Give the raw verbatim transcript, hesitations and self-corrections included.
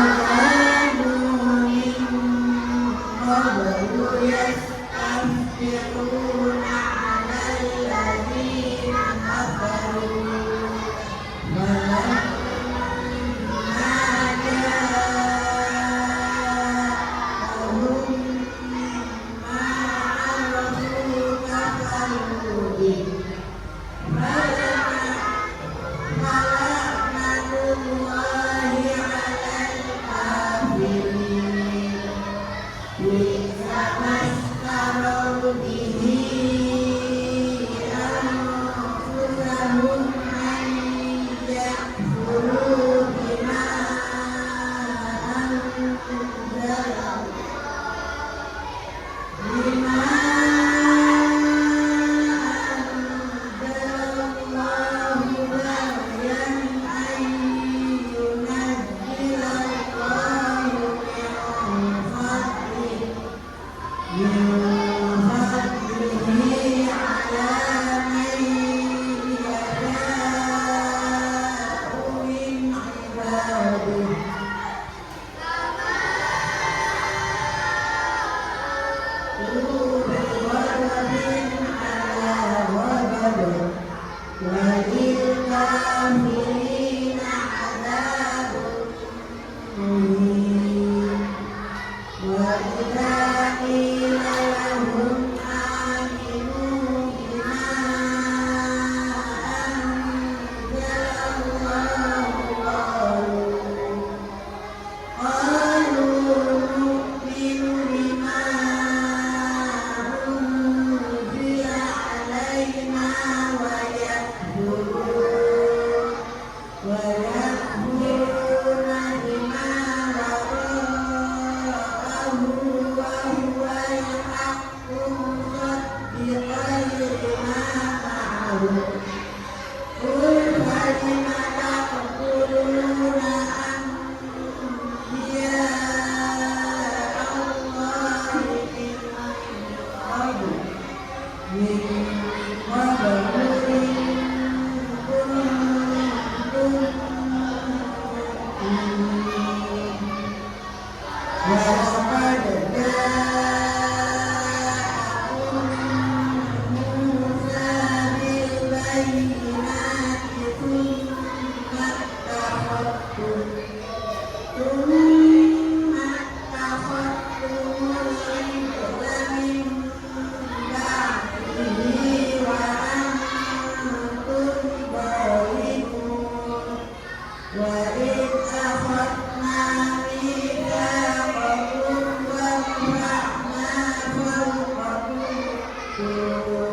وكانوا من قبل يستفتحون على الذين كفروا فلما جاءهم ما عرفوا كفروا به فلعن-، فلعنة الله على الكافرين. بئس ما اشتروا به أنفسهم أن يكفروا بما أنزل الله. بما أنزل الله بغيا أن ينزل الله من فضله، من فضله على من يشاء من عباده. وإذا قيل لهم آمنوا بما أنزل الله قالوا قالوا نؤمن بما أنزل علينا ويكفرون، ويكفرون بما وراءه وهو الحق مصدقا لما معهم. قل فلم تقتلون أنبياء الله من قبل، من قبل إن كنتم مؤمنين. ولقد جاءكم موسى بالبينات ثم اتخذتم، ثم اتخذتم العجل من بعده وأنتم ظالمون. وإذ أخذنا ميثاقكم ورفعنا فوقكم الطور